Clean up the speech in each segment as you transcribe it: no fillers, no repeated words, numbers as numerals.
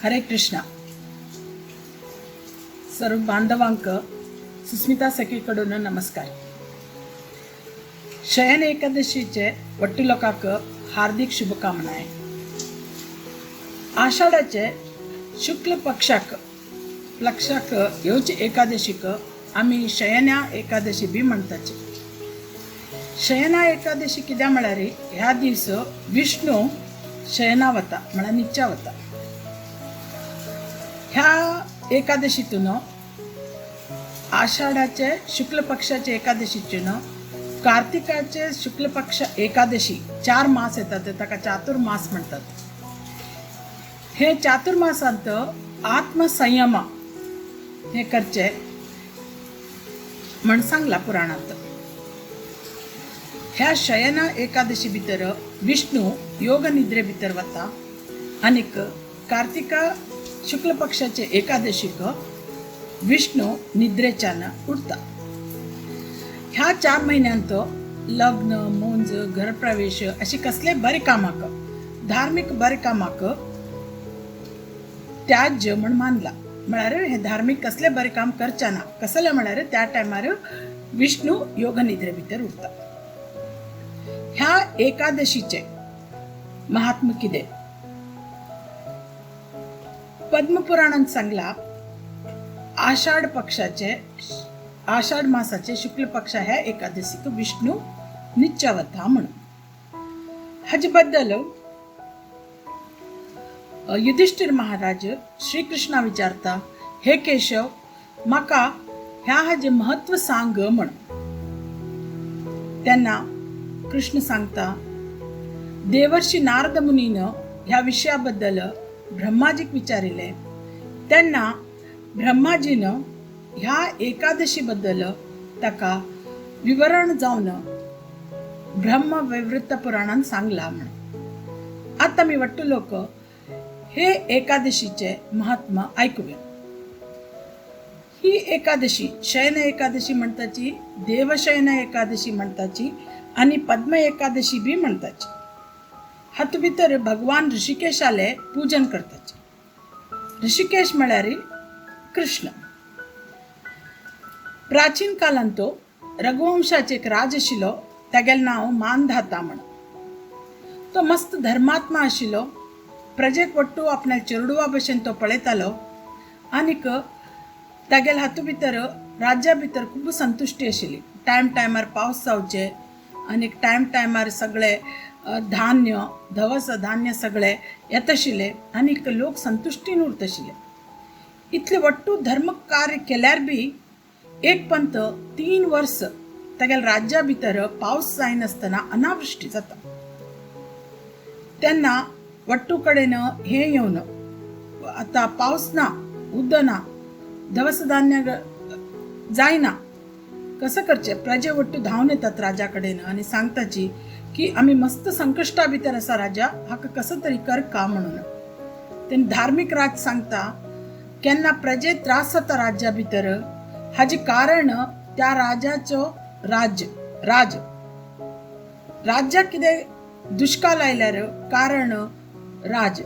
हरे कृष्णा. सर्व बांधवांक सुस्मिता सखीकडून नमस्कार. शयन एकादशीचे वट्टू लोकांक हार्दिक शुभकामनाय. आषाढाचे शुक्ल पक्षाक प्लक्षाक येवचे एकादशीक आमी शयना एकादशी बी म्हणटाचे. शयना एकादशी कित्याक म्हळ्यार ह्या दीस विष्णू शयना वता, म्हळ्यार निच्चा वता. ह्या एकादशीतून आषाढाचे शुक्ल पक्षाचे एकादशीचे कार्तिकाचे शुक्ल पक्ष एकादशी 4 मास येतात, ताका चातुर्मास म्हणतात. हे चातुर्मासांत आत्मसंयम हे करचे म्हण सांगला पुराणांत. ह्या शयन एकादशी भितर विष्णू योग निद्रे भितर वता आनीक कार्तिका शुक्ल पक्षाचे एकादशीक विष्णू निद्रेच्यान उठता. ह्या 4 म्हयन्यांत लग्न, मुंज, घरप्रवेश अशी कसले बरे कामाक, धार्मीक बरे कामाक त्याज्य म्हण मानला. म्हळ्यार हे धार्मीक कसले बरे काम करचे ना. कसले म्हळ्यार त्या टायमार विष्णू योग निद्रे भितर उरता. ह्या एकादशीचे महात्म कितें पद्मपुराणांत सांगला. आषाढ पक्षाचे आषाढ मासाचे शुक्ल पक्ष ह्या एकादशीक विष्णू निश्चवता म्हणून. हाजे बद्दल युधिष्ठिर महाराज श्रीकृष्णा विचारता, हे केशव, म्हाका ह्या हाजें म्हत्व सांग म्हण. तेन्ना कृष्ण सांगता, देवर्षी नारद मुनीन ह्या विशया बद्दल ब्रह्माजीक विचारिलें. तेन्ना ब्रह्माजीन ह्या एकादशी बद्दल ताका विवरण जावन ब्रह्म वैवृत्त पुराणान सांगला म्हण. आतां आमी वट्टू लोक हे एकादशीचे महात्मा आयकुया. ही एकादशी शयन एकादशी म्हणताची, देवशयन एकादशी म्हणताची आनी पद्म एकादशी बी म्हणताची. हातूंत भितर भगवान ऋषिकेशाले पूजन करताची. ऋषिकेश म्हळ्यार कृष्ण. प्राचीन कालांत तो रघुवंशाचे एक राज आशिल्लो, तागेलें नांव मानधाता म्हण. तो मस्त धर्मात्मा आशिल्लो. प्रजेक वट्टू आपल्या चेरडुवा भशेन तो पळयतालो आनीक तागेल्या हातूंत भितर राज्या भितर खूब संतुश्टी आशिल्ली. टायम टायमार पावस जावचे आनीक टायम टायमार सगळे धान्य धवस धान्य सगळे येत आशिल्ले आनीक लोक संतुश्टीन उरत आशिल्ले. इतले वट्टू धर्म कार्य केल्यार बी एक पंत 3 वर्स तागेल्या राज्या भितर पावस जायनासतना अनावृष्टी जाता. तेन्ना वट्टू कडेन हें येवन आतां पावस ना, उदक ना, दवस धान्य जायना, कसं करचें? प्रजे वट्टू धांवन येतात राजा कडेन आनी सांगताची की आमी मस्त संकश्टा भितर आसा राजा, हाका कसं तरी कर का म्हणून. तेन्ना धार्मीक राज सांगता, केन्ना प्रजे त्रास जाता राज्या भितर हाजें कारण त्या राजाचो राज्य राज राज्याक कितें दुश्काळ आयल्यार कारण राज.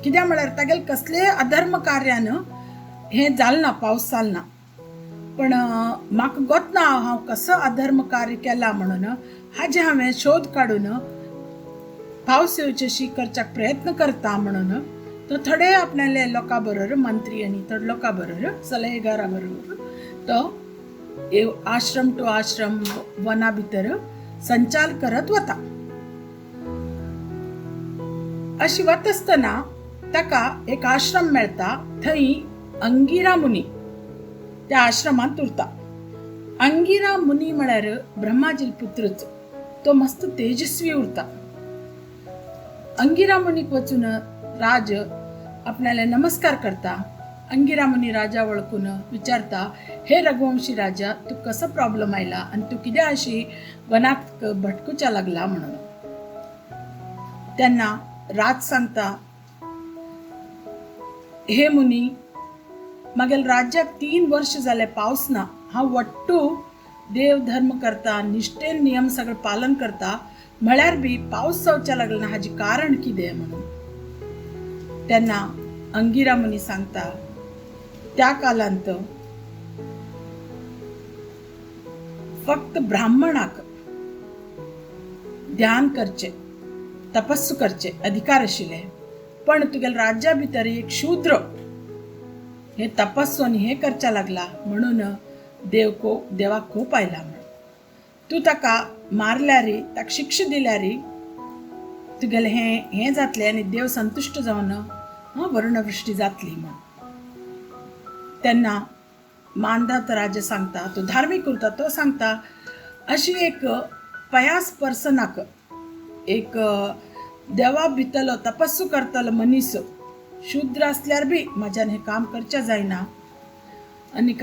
कित्याक म्हळ्यार तागेले कसलेय अधर्म कार्यान हें जालें ना, पावस जालो ना. पण म्हाका गोत ना हांव कसो अधर्म कार्य केला म्हणून, हाजें हांवें शोध काडून पावस येवचे करच्याक प्रयत्न करता म्हणून तो थोडे आपणाले लोकां बरोबर, मंत्री आनी थोडे लोकां बरोबर, सल्हेगारा बरोबर तो आश्रम टू आश्रम वना भितर संचार करत वता. अशी वता आसतना ताका एक आश्रम मेळटा. थंय अंगिरा मुनी त्या आश्रमांत उरता. अंगिरा मुनी म्हळ्यार ब्रह्माजील पुत्रच. तो मस्त तेजस्वी उरता. अंगिरा मुनीक वचून राज आपणाले नमस्कार करता. अंगिरा मुनी राजा वळखून विचारता, हे रघुवंशी राजा, तू कसो प्रॉब्लम आयला आनी तूं कित्याक अशी वनाक भटकुच्या लागला म्हणून. तेन्ना राज सांगता, हे मुनी, मागेल राज्याक 3 वर्ष जाले पावस ना. हांव वट्टू देव धर्म करता, निश्ठेन नियम सगळें पालन करता, म्हळ्यार बी पावस जावच्या लागला ना, हाजें कारण कितें म्हणून. तेन्ना अंगिरा मुनी सांगता, त्या कालांत फक्त ब्राह्मणाक ध्यान करचे, तपस्सु करचे अधिकार आशिल्ले, पण तुगेल्या राज्या भितर एक शूद्र हे तपस्सु आनी हे करच्या लागला म्हणून देवाक कोप आयला म्हण तूं ताका मारल्यारी, ताका शिक्षा दिल्यारी तुगेलें हें हें जातलें आनी देव संतुश्ट जावन वरुणवृष्टी जातली म्हण. तेन्ना मानदात राजा सांगता, तो धार्मीक उरता, तो सांगता अशी एक पयास पर्सनाक एक देवा भितरलो तपस्सु करतलो मनीस शूद्र आसल्यार बी म्हाज्यान हें काम करचें जायना आनी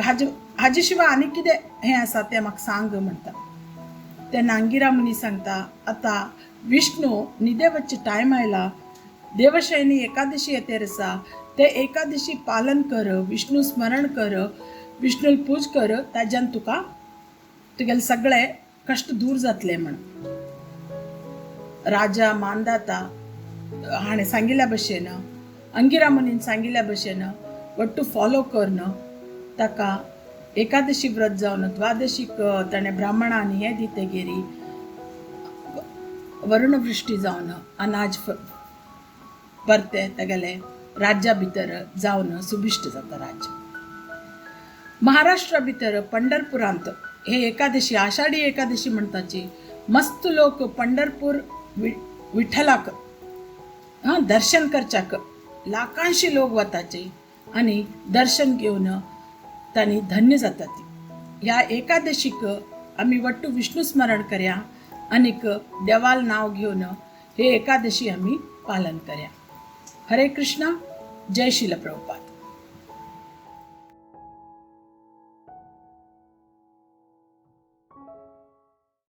हाजे शिवाय आनी कितें हें आसा तें म्हाका सांग म्हणटा. तेन्ना अंगिरा मुनी सांगता, आतां विष्णू न्हिदे वच्चे टायम आयला, देवशयनी एकादशी येतेर आसा, ते एकादशी पालन कर, विष्णू स्मरण कर, विष्णूल पूज कर, ताज्यान तुका तुगेले सगळे कश्ट दूर जातले म्हण. राजा मानदाता हाणें सांगिल्ल्या भशेन, अंगिरा मुनीन सांगिल्ल्या भशेन वट्टू फॉलो करून ताका एकादशी व्रत जावन द्वादशीक ताणें ब्राह्मणांनी हें दितगेरी वरुणवृष्टी जावन अनाज परते तागेले राज्या भितर जावन सुबिश्ट जाता राज्य. महाराष्ट्रा भितर पंढरपुरांत हे एकादशी आषाढी एकादशी म्हणटाची मस्त लोक पंढरपूर विठ्ठलाक दर्शन करच्याक लाखांशी लोक वताचे आनी दर्शन घेवन तांणी धन्य जातात. ह्या एकादशीक आमी वट्टू विष्णू स्मरण करया आनीक देवाल नांव घेवन हे एकादशी आमी पालन करया. हरे कृष्णा, जय श्रील प्रभुपाद.